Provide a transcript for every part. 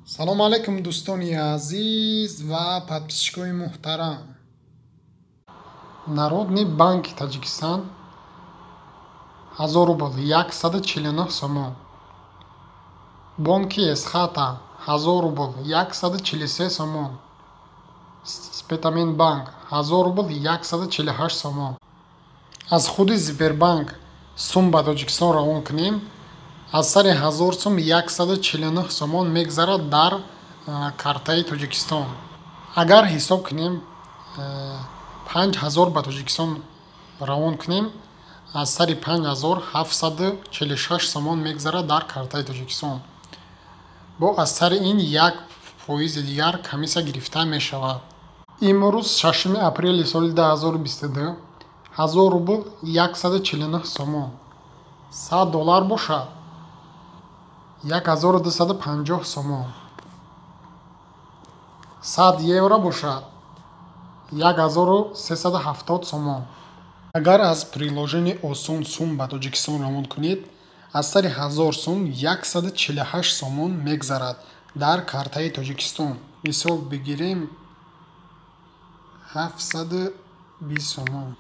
Салому алайкум, дӯстони азиз ва подписчикои муҳтарам. Народный банки Таҷикистон: 1000 рубл 149 сомон. Бонки Эсхата: 1000 рубл 143 сомон. Спитамен банк: 1000 рубл 148 сомон. Аз худи Сбербанк сум ба Тоҷикистон равон кунем, аз сари 1000 сум 149 сомон мегзарад дар картаи Тоҷикистон. Агар ҳисоб кунем, 5000 ба Тоҷикистон равон кунем, аз сари 5000 746 сомон мегзарад дар картаи Тоҷикистон. Бо аз сари ин 1 фоизи дигар комиссия гирифта мешавад. Имрӯз, 6 апрели соли 2022, 1000 рубл 149 сомон. 100 доллар бошад 1250 сомон. 100 евро бошад 1370 сомон. Агар аз приложение Осон сум ба Тоҷикистон равон кунед, аз сари 1000 сум 148 сомон мегзарад дар картаи Тоҷикистон. Мисол бигирем, 720 сомон.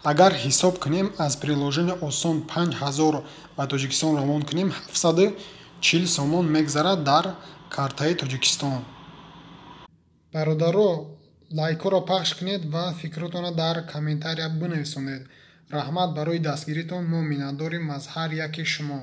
Агар ҳисоб кунем, аз приложение Осон 5000 ба Тоҷикистон равон кунем, 740 сомон мегзарад дар картаи Тоҷикистон. Бародаро, лайкҳоро пахш кунед ва фикротонро дар комментария бинависонед. Раҳмат барои дастгиритон, мо миннатдорем аз ҳар яке шумо.